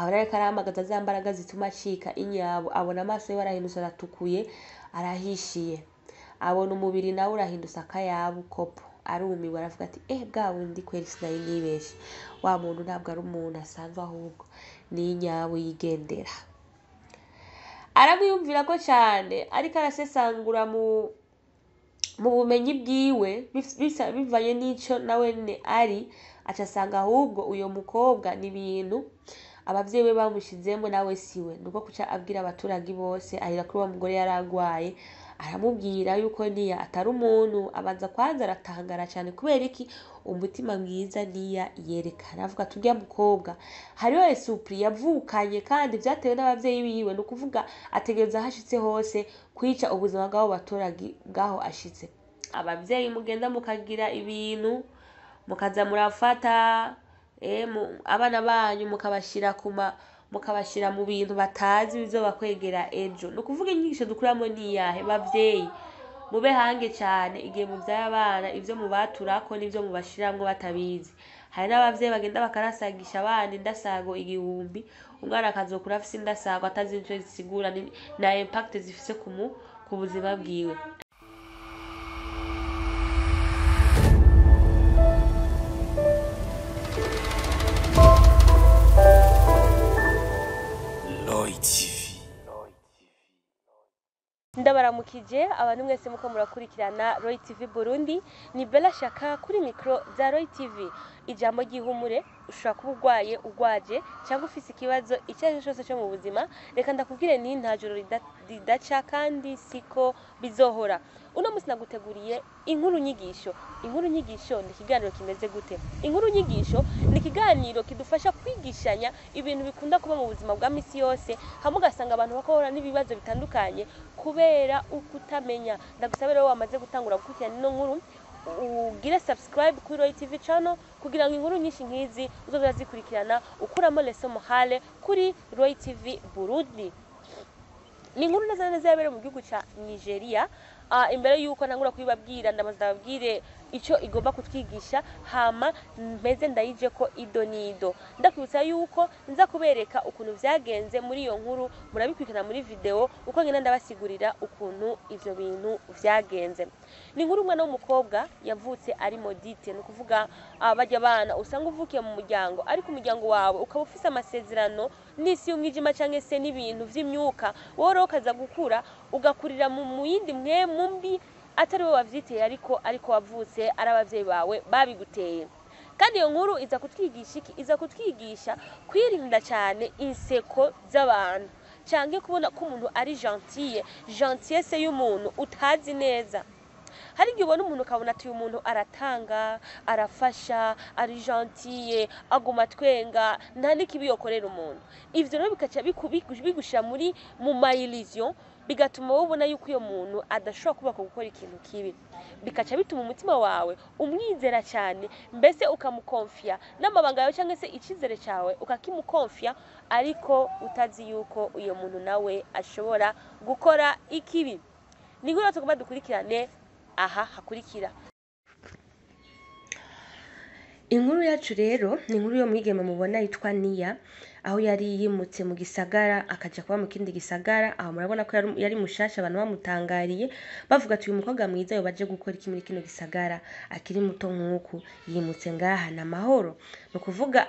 Aho rero ariko arahamagaza za mbaraga zituma acika inyabo, abona amaso yiwe arahindutse aratukuye, arahishiye. Abona umubiri nawe urahindutse akayabu kopo. Arumiwe aravuga ati bwa bundi kweri sinari nibeshe, wa muntu ntabwo ari umuntu asanzwe ahubwo ni inyabu yigendera. Aramwiyumvirako cane, ariko arasesangura mu bumenyi bwiwe bivanye n'ico nawene ari, aca asanga ahubwo uyo mukobwa ni ibintu abavyeyi be bamushizemwo nawe siwe. Niko kuca abwira abaturage bose, ahera kuri wa mugore yari agwaye, aramubwira yuko Niya atari umuntu. Abanza kwanza aratangara cane, kubera iki? Umutima mwiza Niya yerekana. Avuga ati urya mukobwa hariho esprit yavukanye kandi vyatewe n'abavyeyi biwe, ni ukuvuga ategereza aho ashitse hose kwica ubuzima bw'abo baturage bw'aho ashitse. Abavyeyi mugenda mukagira ibintu, mukaza murafata abana banyu mukabashira kuma mukabashira mu bintu batazi bizobakwegera ejo. Ni ukuvuga inyigisho dukuramwo ni iyahe? Bavyeyi mube hange cane igihe muvyaye abana, ivyo mubaturako n'ivyo mubashiramwo batabizi. Hari n'abavyeyi bagenda bakarasagisha abana indasago 1000, umwana akazokura afise indasago atazi ico zisigura na impact zifise ku buzima bwiwe. Ndabaramukije abantu mwese muko murakurikirana Roy TV Burundi, ni Bella Shaka kuri micro za Roy TV. Ijambo ry'ihumure, ushobora kuba urwaye, urwaje cyangwa ufise ikibazo icyo ari cyo cyose cyo mu buzima, reka ndakubwire ni nta joro ridaca kandi siko bizohora. Uno munsi naguteguriye inkuru nyigisho. Inkuru nyigisho ni ikiganiro kimeze gute? Inkuru nyigisho ni ikiganiro kidufasha kwigishanya ibintu bikunda kuba mu buzima bwa misi yose, hamwe ugasanga abantu bakahura n'ibibazo bitandukanye kubera ukutamenya. Ndagusaba rero wamaze gutangura gukurikirana ino nkuru, ugire subscribe kuri Roy TV channel kugira ngo inkuru nyinshi nkizi uzoze urazikurikirana, ukuramo leçon morale kuri Roy TV Burundi. Ni inkuru neza neza yabereye mu gihugu ca Nigeria. Imbere yuko ntangura kuyibabwira, ndamaze ndababwire ico igomba kutwigisha, hama mpeze ndayije ko ido nido. Ndakwibutsa yuko nza kubereka ukuntu vyagenze muri iyo nkuru, murabikurikirana muri video uko ngenda ndabasigurira ukuntu ivyo bintu vyagenze. Ni inkuru umwana w'umukobwa yavutse ari maudite, ni ukuvuga barya bana usanga uvukiye mu muryango ariko umuryango wawe ukaba ufise amasezerano n'isi y'umwijima canke se n'ibintu vy'imyuka, wowe rero ukaza gukura ugakurira mu yindi mwemu mbi atari wowe wavyiteye, ariko wavutse ari abavyeyi bawe babiguteye. Kandi iyo nkuru iza kutwigisha iki? Iza kutwigisha kwirinda cyane inseko z'abantu, canke kubona ko umuntu ari gentille, gentillesse y'umuntu utazi neza. Hari igihe ubona umuntu ukabona ati uyu muntu aratanga, arafasha, ari gentille, aguma atwenga, nta n'ikibi yokorera umuntu. Ivyo rero bikaca bigushira mu ma illusion, bigatuma wowe ubona yuko uyo muntu adashobora kubaka gukora ikintu kibi, bikaca bituma umutima wawe umwizera cyane, mbese ukamukonfia n'amabanga yawe cyangwa se icyizere cyawe ukakimukonfia, ariko utazi yuko uyo muntu nawe ashobora gukora ikibi. Ni inkuru tugomba dukurikirane aha hakurikira. Inkuru yacu rero ni inkuru yo mwigeme mubona yitwa Niya, aho yari yimutse mu gisagara akaja kuba mu kindi gisagara. Aho murabona ko yari mushasha, abantu bamutangariye bavuga ati uyu mukobwa mwiza yoba aje gukora iki muri kino gisagara akiri muto nk'uku, yimutse ngaha na mahoro. Ni ukuvuga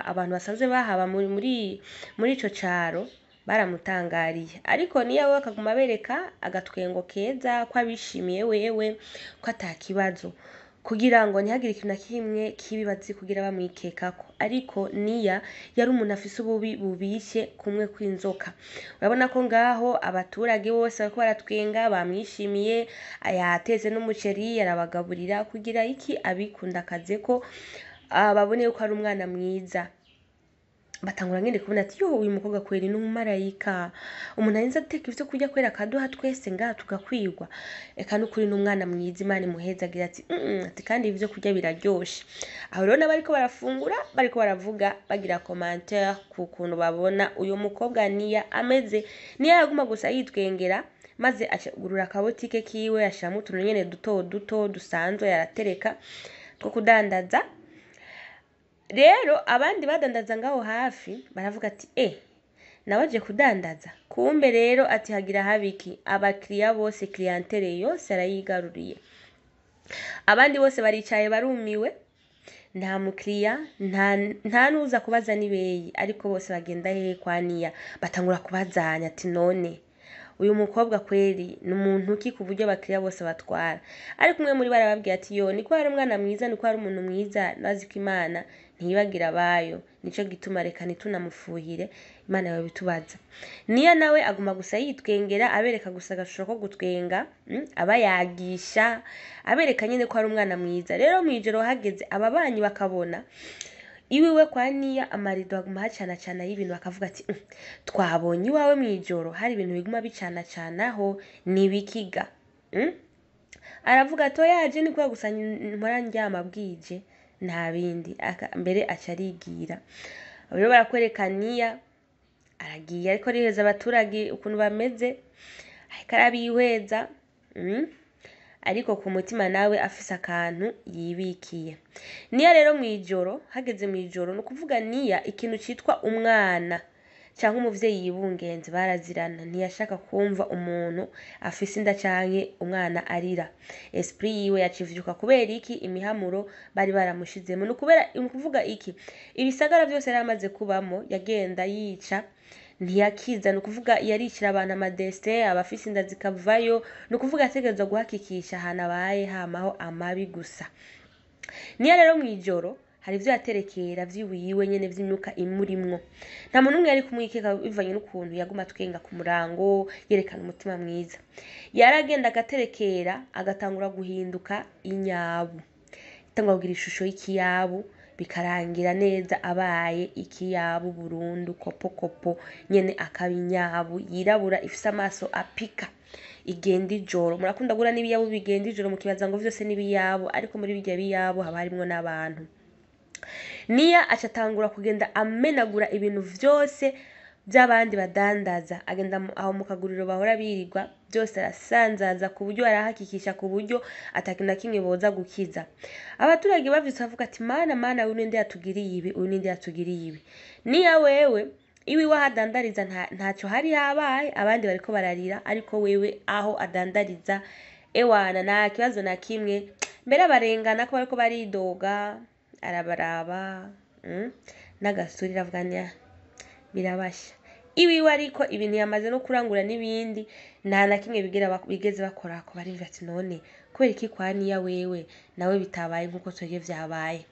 abantu basanzwe bahaba muri ico caro baramutangariye, ariko Niya we akaguma abereka agatwengo keza ko abishimiye wewe, ko atakibazo, kugira ngo ntihagire ikintu na kimwe kibi bazi kugira bamwikekako. Ariko Niya yari umuntu afise ububi bubishe kumwe kw'inzoka. Urabona ko ngaho abaturage bose bariko baratwenga, bamwishimiye, yateze n'umuceri arabagaburira kugira iki abikundakaze ko babone yuko ari umwana mwiza. Batangura ngende kubona ati yo uyu mukobwa kweri ni umumarayika, umuntu arinze ateka ivyo kurya kwera akaduha twese ngaha tugakwirwa, eka nukuri ni umwana mwiza, Imana imuhezagira ati ati kandi ivyo kurya biraryoshe. Aho rero n'abariko barafungura bariko baravuga bagira commentaire ku kuntu babona uyu mukobwa Niya ameze. Niya yaguma gusa yitwengera, maze acagurura akabotike kiwe, ashiramwo utuntu nyene duto duto dusanzwe yaratereka two kudandaza. Rero abandi badandaza ngaho hafi baravuga ati nawe aje kudandaza, kumbe rero ati hagira habiki, abakiriya bose, clientèle yose arayigaruriye. Abandi bose baricaye barumiwe, nta mukiriya, nta nuza kubaza n'ibeyi, ariko bose bagenda hehe? Kwa Niya. Batangura kubazanya ati none uyu mukobwa kweri ni umuntu ki ku buryo abakiriya bose batwara? Ariko umwe muri bo arababwira ati yo, niko ari umwana mwiza, niko ari umuntu mwiza, nazi ko Imana ntiyibagira abayo, nico gituma reka ntitunamufuhire, Imana yobitubaza. Niya nawe aguma gusa yitwengera, abereka gusa agashusho ko gutwenga, abayagisha, abereka nyene ko ari umwana mwiza. Rero mw'ijoro hageze ababanyi bakabona iwiwe kwa Niya amarido aguma hacanacana y'ibintu, bakavuga ati twabonye iwawe mw'ijoro hari ibintu biguma bicanacanaho, nibikiga? Aravuga ati oya, je ni kubera gusa mpora ndyama bwije, nta bindi. Mbere aca arigira. Rero barakwereka Niya aragiye, ariko ariheza abaturage ukuntu bameze, ariko arabihweza, ariko ku mutima nawe afise akantu yibikiye. Niya rero mw'ijoro, hageze mw'ijoro, ni ukuvuga Niya ikintu citwa umwana canke umuvyeyi yibungenze barazirana, ntiyashaka kumva umuntu afise inda canke umwana arira. Esprit yiwe yacivyuka kubera iki? Imihamuro bari baramushizemo. Ni ukubera, ni ukuvuga iki? Ibisagara vyose yari amaze kubamo yagenda yica ntiyakiza, ni ukuvuga yaricira abantu amadestin, abafise inda zikavayo, ni ukuvuga yategerezwa guhakikisha ahantu abaye hamaho amabi gusa. Niya rero mw'ijoro hari ivyo yaterekera vy'iwiwe nyene vy'imyuka imurimwo. Nta muntu n'umwe yari kumwikeka bivanye n'ukuntu yaguma atwenga ku murango, yerekana umutima mwiza. Yaragenda agaterekera, agatangura guhinduka inyabu, atangura kugira ishusho y'ikiyabu, bikarangira neza abaye ikiyabu burundu, kopo kopo nyene akaba inyabu yirabura ifise amaso apika, igenda ijoro. Murakunda guhura n'ibiyabu bigenda ijoro mukibaza ngo vyose n'ibiyabu, ariko muri birya biyabu haba harimwo n'abantu. Niya aca atangura kugenda amenagura ibintu vyose vy'abandi badandaza, agenda aho mu kaguriro bahora birirwa, byose arasanzaza ku buryo arahakikisha, ku buryo atakintu na kimwe boza gukiza. Abaturage bavyutse bavuga ati mana mana, uyu ninde yatugiriye ibi? Uyu ninde yatugiriye ibi? Niya wewe iwiwe aho adandariza ntaco hari habaye, abandi bariko bararira, ariko wewe aho adandariza ewana nta kibazo na kimwe. Mbere abarengana ko bariko baridoga, arabaraba, n'agasuri aravuga nya birabasha. Iwiwe ariko ibintu yamaze no kurangura n'ibindi, nta na kimwe bigeze bakorako. Barimvira ati none kubera iki kwa Niya wewe nawe bitabaye nkuko twebwe vyabaye?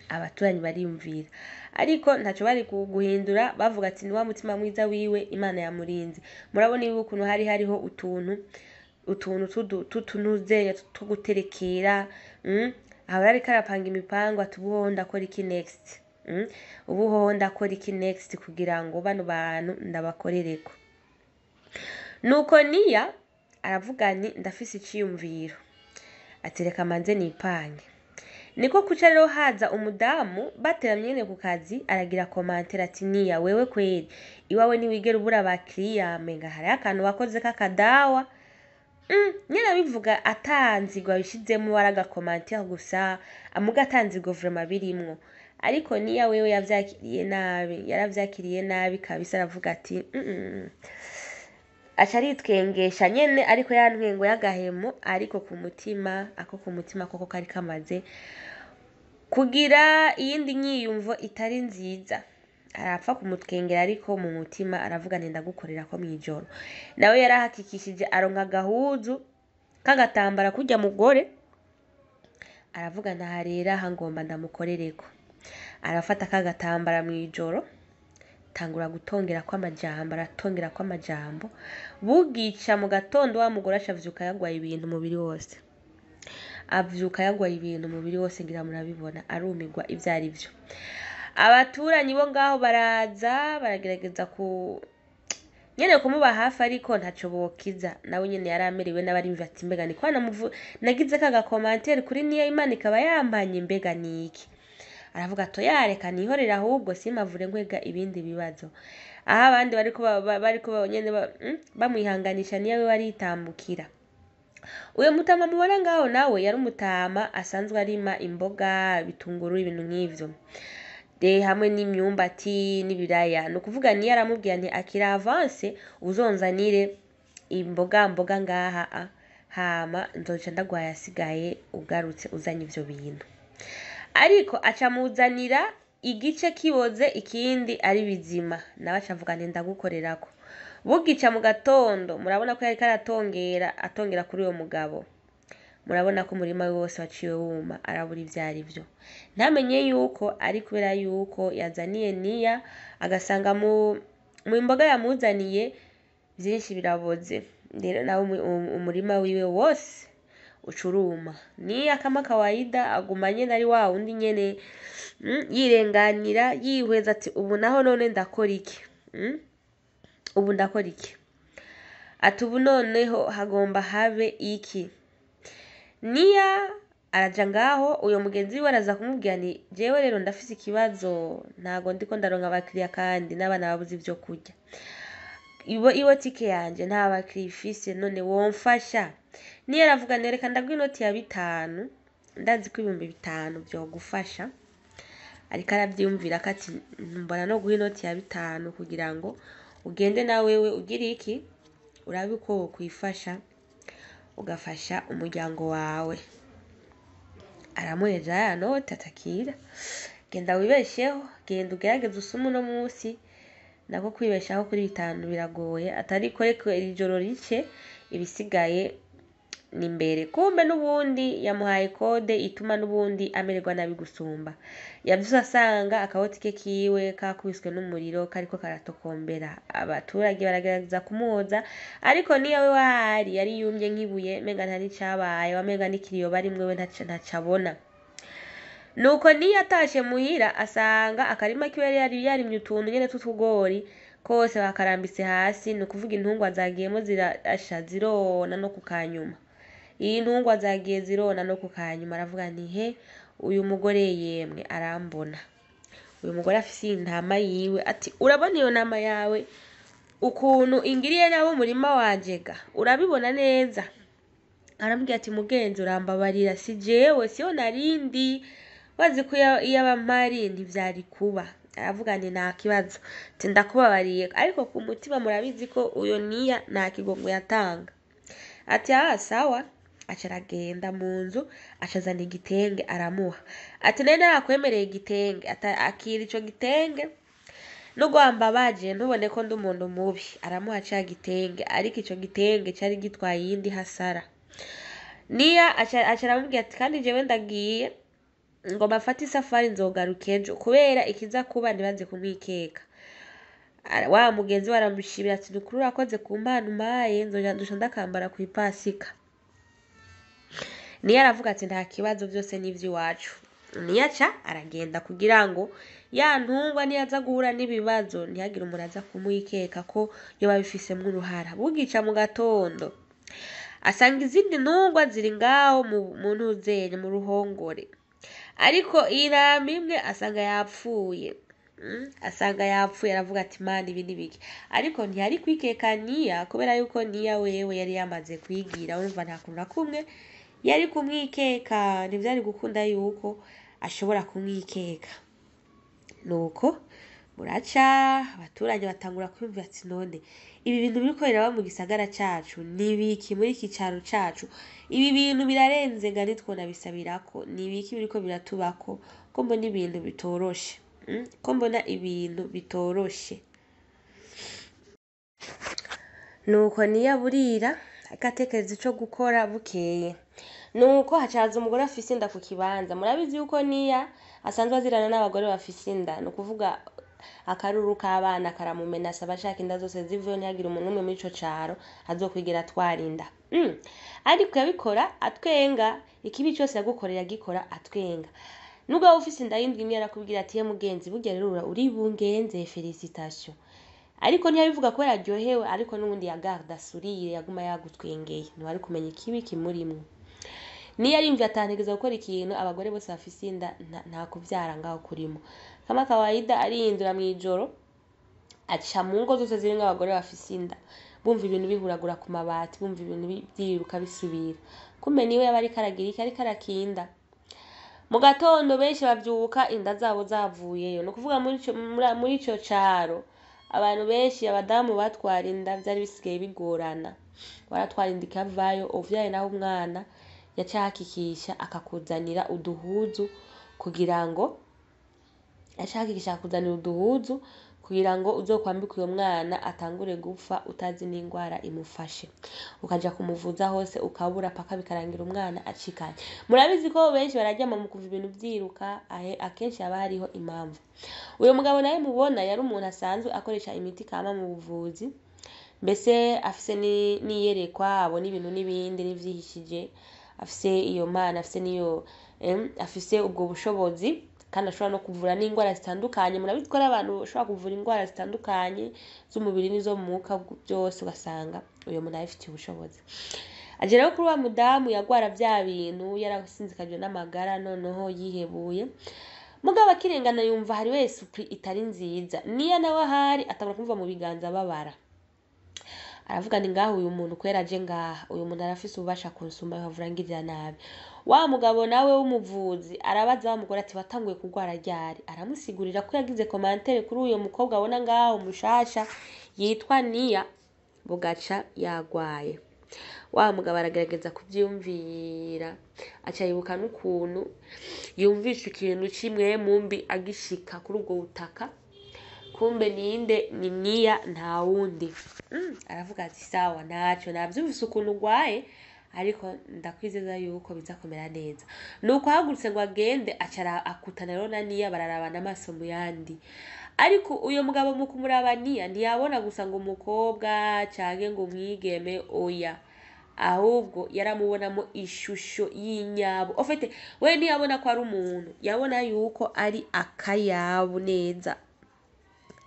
Abaturanyi bariyumvira, ariko ntaco bari guhindura, bavuga ati ni wa mutima mwiza wiwe, Imana yamurinze. Murabona iwiwe ukuntu hari hariho utuntu tutunuze two guterekera, aho yariko arapanga imipango ati ubu ndakora iki next, ubu ndakora iki next kugira ngo bano bantu ndabakorereko. Nuko Niya aravuga nti ndafise iciyumviro, ati reka manze nipange. Niko kuca rero haza umudamu bateramye nyene ku kazi, aragira commentaire ati Niya wewe kweri iwawe ntiwigera ubura abakiriya, menga hariho akantu wakoze k'akadawa. Nyene abivuga atanzigwa abishizemwo, ari agacommentaire gusa, amuga atanzigwa vraiment birimwo. Ariko Niya wewe yavyakiriye nabi, yaravyakiriye nabi kabisa, aravuga ati aca aritwengesha nyene, ariko ya ntwengo y'agahemo, ariko ku mutima, ako ku mutima koko kari kamaze kugira iyindi nyiyumvo itari nziza. Arapfa kumutwengera, ariko mu mutima aravuga nti ndagukorera ko mw'ijoro. Nawe yarahakikishije aronka agahuzu k'agatambara kurya mugore, aravuga ntaharera aha ngomba ndamukorereko. Arafata kagatambara mw'ijoro, tangura gutongera kw'amajambo, aratongera kw'amajambo, bugica mu gatondo wa mugore aca avyuka yagwaye ibintu umubiri wose, avyuka yagwaye ibintu umubiri wose, ngira murabibona, arumirwa ivyo ari vyo. Abaturanyi bo ngaho baraza baragerageza ku nyene kumuba hafi, ariko ntaco bokiza. Nawe nyene yaramerewe n'abarimvira ati mbega ni kwa nagize ka gacommentaire kuri Niya, Imana ikaba yampanye, mbega niki? Aravuga ati oya reka nihorere, ahubwo simpavure nkwega ibindi bibazo. Aho abandi bariko bariko nyene bamwihanganisha, Niya we aritambukira. Uyo mutama mubona ngaho nawe yari umutama asanzwe arima imboga, ibitunguru, ibintu nk'ivyo. De hamwe n'imyumbati n'ibiraya. Ni ukuvuga niyo aramubwira nti akira avance uzonzanire imboga mboga ngaha a hama nzoca ndaguha ayasigaye ugarutse uzanye ivyo bintu. Ariko aca amuzanira igice kiboze ikindi ari bizima, nawe aca avuga nti ndagukorerako. Bugica mu gatondo murabona ko yariko aratongera atongera kuri uyo mugabo, murabona ko umurima wiwe wose waciwe wuma, arabura ivyo arivyo. Ntamenye yuko ari kubera yuko yazaniye Niya agasanga mu mboga yamuzaniye vyinshi biraboze, rero nawe umurima wiwe wose uca uruma. Niya kama kawaida aguma nyene ari wa wundi nyene, yirenganira yihweza ati ubu naho none ndakora iki? Ubu ndakora iki? Ati ubu noneho hagomba habe iki? Niya araja ngaho, uyo mugenzi wiwe araza kumubwira nti jewe rero ndafise ikibazo, ntago ndiko ndaronka abakiriya kandi n'abana babuze ivyo kurya. Ibotike yanje nta bakiriya ifise, none womfasha? Niya aravuga nti reka ndaguhe inoti ya 5, ndazi ko 5000 vyogufasha. Ariko aravyiyumvira ko ati mbona no guha inoti ya 5 kugira ngo ugende na wewe ugire iki, urabe uko wokwifasha ugafasha umuryango wawe. Aramuheja ya noti atakira, genda wibesheho, genda ugerageze usume uno musi, nako kwibeshaho kuri 5 biragoye, atariko reka ijoro rice ibisigaye ni imbere. Kumbe n'ubundi yamuhaye kode ituma n'ubundi amererwa nabi gusumba. Yavyutse asanga akabotike kiwe kakubiswe n'umuriro kariko karatokombera. Abaturage baragerageza kumwoza, ariko niyo we wahari yari yumye nk'ibuye, menga nta n'icabaye, wamenga n'ikiriyo barimwo we ntaco abona. Nuko niyo atashe muhira asanga akarima kiwe yari yarimye utuntu nyene tw'utugori kose bakarambitse hasi, ni ukuvuga intungwa zagiyemwo zirasha zirona no kukanyuma. Iyi ntungwa zagiye zirona no kukanyuma, aravuga nti he uyu mugore yemwe arambona. Uyu mugore afise intama yiwe, ati urabona iyo ntama yawe ukuntu ingiriye nabi umurima wanje ga, urabibona neza? Arambwira ati mugenzi urambabarira, si jewe siyo narindi, wazi ko iyaba mpari ntivyari kuba. Aravuga nti nta kibazo, ati ndakubabariye, ariko ku mutima murabizi ko uyo Niya nta kigongo yatanga. Ati ah sawa, aca aragenda mu nzu aca azana igitenge aramuha. Ati nari narakwemereye igitenge, akira ico gitenge nubwo wambabaje ntubone ko ndi umuntu mubi. Aramuha ca gitenge, ariko ico gitenge cari gitwaye iyindi hasara. Niya aca aramubwira ati kandi jewe ndagiye ngo bafate isafari nzogaruka ejo, kubera ikiza kuba ntibaze kumwikeka. Wa mugenzi we aramushimira ati nukuri urakoze ku mpano umpaye, nzoja ndusha ndakambara kw'ipasika. Niyo aravuga ati nta kibazo vyose n'ivy'iwacu. Niyo aca aragenda kugira ngo ya ntungwa niyaza guhura n'ibibazo ntihagire umuntu aza kumwikeka ko yoba abifisemwo uruhara. Bugica mu gatondo asanga izindi ntungwa ziri ngaho mu ntuzenya mu ruhongore, ariko intama imwe asanga yapfuye. Asanga yapfuye, aravuga ati mana ibi ni biki? Ariko ntiyari kwikeka Niya kubera yuko Niya wewe yari yamaze kwigira, urumva nta kuntu na kumwe yari kumwikeka, ntivyari gukunda yuko ashobora kumwikeka. Nuko buraca abaturage batangura kwiyumvira ati none ibi bintu biriko biraba mu gisagara cacu ni biki, muri iki caro cacu ibi bintu birarenze nga ntitwonabisabirako, ni biki biriko biratubako, ko mbona ibintu bitoroshe, ko mbona ibintu bitoroshe. Nuko Niya burira agatekereza ico gukora bukeye. Nuko hacaza umugore afise inda ku kibanza. Murabizi yuko Niya asanzwe azirana n'abagore bafise inda, ni ukuvuga akaruru k'abana karamumenasa, abashaka inda zose ziveyo ntihagire umuntu n'umwe muri ico caro azokwigera atwara inda. Ariko yabikora atwenga, ikibi cose yagukorera agikora atwenga. Nubwo waba ufise inda y'indwi imwe arakubwira ati ye mugenzi burya rero uribungenze felicitation. Ariko ntiyabivuga kubera aryohewe, ariko n'ubundi yagarda sourire, yaguma yagutwengeye, ntiwari kumenya ikibi kimurimwo. Niyo arimvye atantegeza gukora ikintu abagore bose bafise inda nta kuvyara ngaho kurimo. Kama kawaida arihindura mw'ijoro aca mu ngo zose zirimwo abagore bafise inda. Bumva ibintu bihuragura ku mabati, bumva ibintu vyiruka bisubira. Kumbe niwe yaba ariko aragira iki? Ariko arakinda. Mu gatondo benshi bavyuka inda zabo zavuyeyo. Ni ukuvuga muri ico caro abantu benshi, abadamu batwara inda vyari bisigaye bigorana. Waratwara inda ikavayo, uvyaye naho umwana yaca ahakikisha akakuzanira uduhuzu kugira ngo yaca ahakikisha akakuzanira uduhuzu kugira ngo uzokwambike uyo mwana atangure gupfa utazi n'ingwara imufashe. Ukaja kumuvuza hose ukabura, paka bikarangira umwana acikanye. Murabizi ko benshi bararyama mu kuva ibintu vyiruka, ahe akenshi haba hariho impamvu. Uyo mugabo nawe mubona yari umuntu asanzwe akoresha imiti kama mu buvuzi, mbese afise n'iyerekwa, abona ibintu n'ibindi n'ivyihishije, afise iyo mana, afise n'iyo, afise ubwo bushobozi, kandi ashobora no kuvura n'ingwara zitandukanye. Murabizi ko hari abantu bashobora kuvura ingwara zitandukanye z'umubiri n'izo mu mwuka byose, ugasanga uyo muntu abifitiye ubushobozi. Aje rero kuri wa mudamu yagwara vya bintu, yarasinzikajwe n'amagara, noneho yihebuye. Mugabo akirengana yumva hari wese esprit itari nziza. Niya nawe ahari atangura kumva mu biganza babara. Aravuga ni ngaha uyu muntu kwera aje ngaha, uyu muntu arafise ububasha kunsumba, yohavura angirira nabi. Wa mugabo nawe w'umuvuzi arabaza wa mugore ati watanguye kugwara ryari? Aramusigurira ko yagize commentaire kuri uyo mukobwa abona ngaho mushasha yitwa Niya, bugaca yagwaye. Wa mugabo aragerageza kuvyiyumvira, aca yibuka n'ukuntu yumvishe ikintu c'imwemu mbi agishika kuri ubwo butaka, kumbe ninde? Ni Niya, nta wundi. Aravuga ati sawa, ntaco navyumvise ukuntu ugwaye, ariko ndakwizeza yuko biza kumera neza. Nuko ahagurutse ngo agende, aca akutana rero na Niya, bararabana amaso mu yandi. Ariko uyo mugabo mu kumuraba Niya ntiyabona gusa ngo umukobwa canke ngo umwigeme, oya, ahubwo yaramubonamo ishusho y'inyabo. En fait, we ntiyabona ko ari umuntu, yabona yuko ari akayabu neza.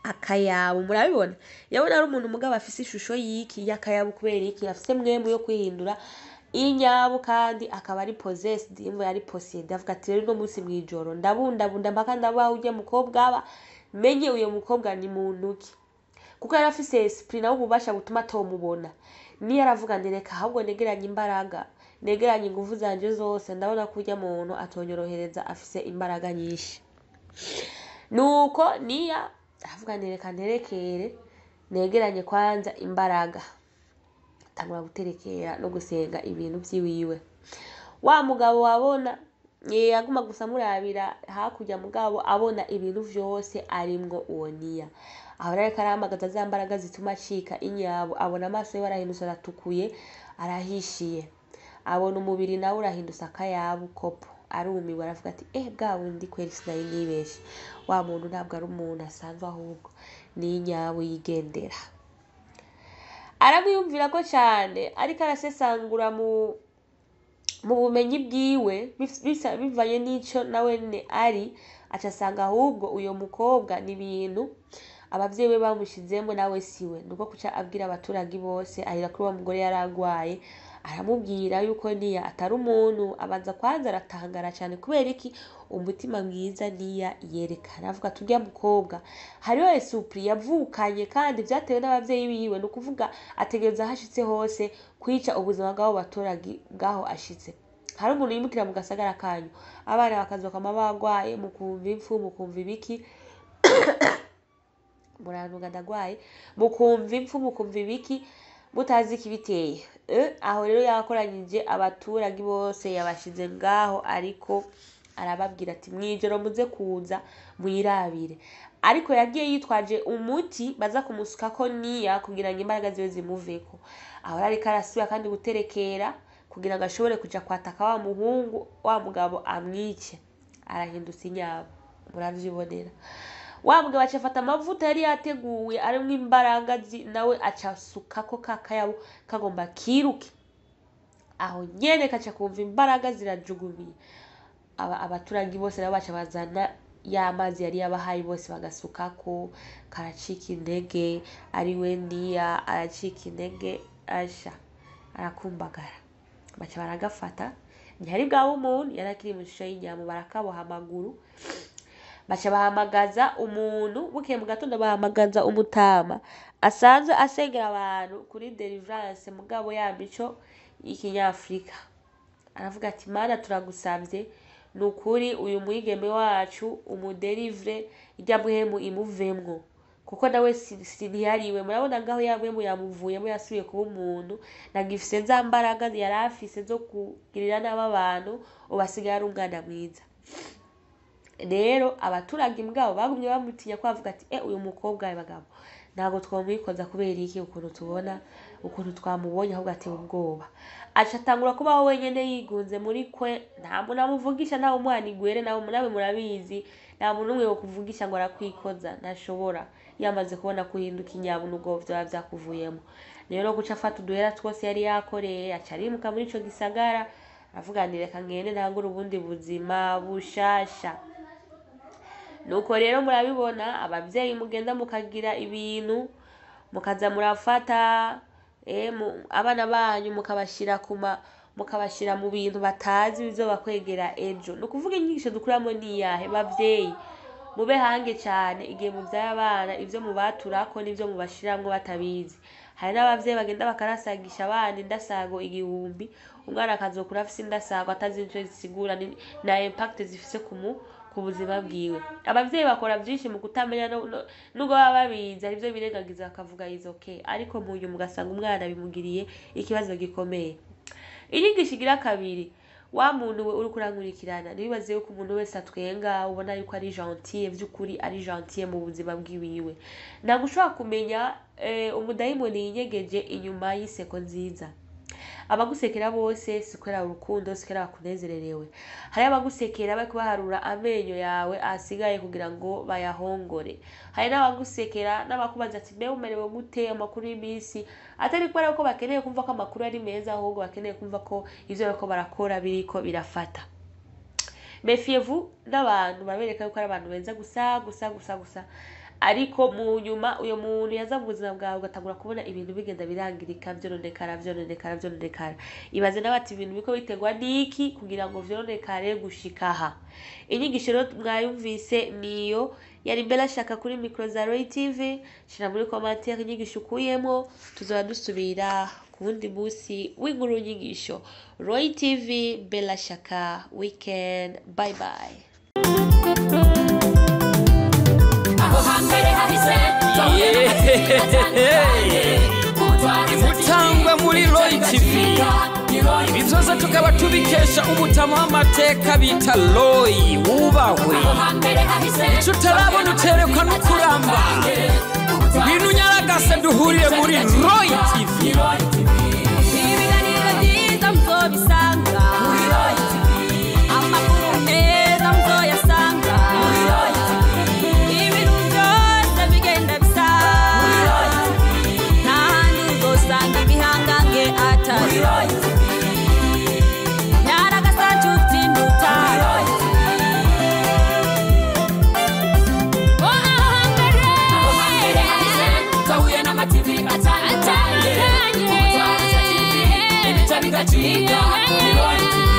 Akayabu, murabibona? Yabona ari umuntu mugabo afise ishusho y'iki? Y'akayabu. Kubera iki? Afise mwemu yo kwihindura inyabu, kandi akaba ari possessed, imvo yari possédé. Avuga ati rero uno munsi mw'ijoro ndabundabunda mpaka ndabaho urya mukobwa aba, menye uyo mukobwa ni muntu ki. Kuko yari afise esprit nawe ububasha butuma atomubona. Niyo aravuga nti reka ahubwo negeranye imbaraga, negeranye inguvu zanje zose, ndabona ko urya muntu atonyorohereza, afise imbaraga nyinshi. Nuko Niya aravuga nti reka nterekere, negeranye kwanza imbaraga. Atangura guterekera no gusenga ibintu vyiwiwe. Wa mugabo wabona yaguma gusa amurabira hakurya, mugabo abona ibintu vyose arimwo uwo Niya. Aho rero ariko arahamagaza za mbaraga zituma acika inyabo, abona amaso yiwe arahindutse aratukuye, arahishiye. Abona umubiri nawe urahindutse akayabu kopo. Arumiwe, aravuga ati bwa bundi kweri sinari nibeshe. Wa muntu ntabwo ari umuntu asanzwe, ahubwo ni inyabu yigendera. Aramwiyumvirako cane, ariko arasesangura mu bumenyi bwiwe bivanye n'ico nawene ari, aca asanga ahubwo uyo mukobwa ni ibintu abavyeyi be bamushizemwo, nawe siwe. Niko kuca abwira abaturage bose, ahera kuri wa mugore yari agwaye, aramubwira yuko Niya atari umuntu. Abanza kwanza aratangara cane. Kubera iki? Umutima mwiza Niya yerekana. Avuga ati urya mukobwa hariho esprit yavukanye, kandi vyatewe n'abavyeyi biwe. Ni ukuvuga ategereza aho ashitse hose kwica ubuzima bw'abo baturage bw'aho ashitse. Hari umuntu yimukira mu gasagara kanyu, abana bakazokama bagwaye, mukumva impfu, mukumva ibiki, murantunga ndagwaye, mukumva impfu, mukumva ibiki, mutazi ikibiteye. Aho rero yakoranyije abaturage bose, yabashize ngaho, ariko arababwira ati mwijoro muze kuza mwirabire. Ariko yagiye yitwaje umuti baza kumusukako Niya kugira ngo imbaraga ziwe zimuveko. Aho rero ariko arasubira kandi guterekera kugira ngo ashobore kuja kwataka wa muhungu, wa mugabo amwice. Arahindutse inyabo, muravyibonera. Wa mugabo aca afata amavuta yari yateguye arimwo imbaraga, nawe aca asukako ka kayabo kagomba kiruke. Aho nyene kaca kumva imbaraga zirajugumiye. Abaturage bose nabo baca bazana ya mazi yari yabahaye, bose bagasukako, karacika intege. Ariwe Niya aracika intege, asha arakumbagara. Baca baragafata, ntiyari bwabe umuntu, yari akiri mu shusho y'inyama, barakaboha amaguru. Baca bahamagaza umuntu. Bukeye mu gatondo bahamagaza umutama. Asanzwe asengera abantu kuri deliverance, mugabo ya mico y'ikinyafrika. Aravuga ati: "Mana, turagusavye, ni ukuri uyu mwigeme wacu umudelivre, irya mpwemu imuvemwo, kuko nawe si ntiyariwe." Murabona ngaho ya mpwemu yamuvuyemo, yasubiye kuba umuntu, ntagifise za mbaraga yari afise zo kugirira nabi abantu, ubu asigaye ari umwana mwiza. Rero abaturage mugabo bagumye bamutinya, ko bavuga ati: "Uyu mukobwa, bagabo, ntabwo twamwikoza. Kubera iki? Ukuntu tubona, ukuntu twamubonye, ahubwo ateye ubwoba." Aca atangura kubaho wenyene, yigunze muri kwe, nta muntu amuvugisha, ntawe umuhana igwere. Nawe nawe murabizi, nta muntu n'umwe wokuvugisha ngo arakwikoza, ntashobora, yamaze kubona ko uhinduka inyabuna, ubwo vyoba vyakuvuyemo. Rero guca afata uduhera twose yari yakoreye, aca arimuka muri ico gisagara, aravuga nti: "Reka ngende ntangure ubundi buzima bushasha." Nuko rero murabibona, abavyeyi mugenda mukagira ibintu, mukaza murafata abana banyu, mukabashira kuma, mukabashira mu bintu batazi bizobakwegera ejo. Ni ukuvuga, inyigisho dukuramo ni iyahe? Bavyeyi, mube hange cane igihe muvyaye abana, ivyo mubaturako n'ivyo mubashiramwo batabizi. Hari n'abavyeyi bagenda bakarasagisha abana indasago 1000, umwana akazokura afise indasago atazi ico zisigura na impact zifise ku buzima bwiwe. Abavyeyi bakora vyinshi mu kutamenya, nubwo baba babizi, hari ivyo birengagiza bakavuga is okay, ariko mu nyuma ugasanga umwana bimugiriye ikibazo gikomeye. Inyigisho igira kabiri: wa muntu we uriko urankurikirana, ntiwibaze yuko umuntu wese atwenga ubona yuko ari gentil, vy'ukuri ari gentil mu buzima bwiwiwe. Ntabwo ushobora kumenya umudayimoni yinyegeje inyuma y'iseko nziza. Abagusekera bose si kubera urukundo, si kubera bakunezererewe. Hari abagusekera bariko baharura amenyo yawe asigaye kugira ngo bayahongore. Hari n'abagusekera n'abakubaza ati: "Mbe umerewe gute? Amakuru y'iminsi?" Atari kubera ko bakeneye kumva ko amakuru ari meza, ahubwo bakeneye kumva ko ivyo bariko barakora biriko birafata. Méfiez-vous n'abantu babereka yuko ari abantu beza gusa gusa gusa gusa, ariko mu nyuma uyo muntu yaza mu buzima bwawe, ugatangura kubona ibintu bigenda birangirika, vyononekara, vyononekara, vyononekara. Ibaze nawe ati: "Ibintu biriko biterwa n'iki kugira ngo vyononekare gushika aha?" Inyigisho rero mwayumvise, niyo yari mbere ashaka kuri micro za Roy TV. Shira muri commentaire inyigisho ukuyemo, tuzoba dusubira ku wundi munsi w'inkuru nyigisho. Roy TV, Bella Shaka, weekend, bye bye. Aho hambere hahise. Imutangwa muri Roy TV, ibi byose tukaba tubikesha umutama w'amateka bita Roy, wubahwe. Icyo utarabona uterekwa no kuramba. Ngwino unyaragase duhurire muri Roy TV. Ibiganiro byiza muzobisanga, amakuru meza muzoyasanga, ibintu byose bigenda bisa, nta handi uzosanga ibihangange atari nyaragasa. Nshuti ndutari. Oh, aho hambere Twahuye n'amativi atandukanye, atandukanye. Umutwariza TV, ibica bigacika ni Roy TV.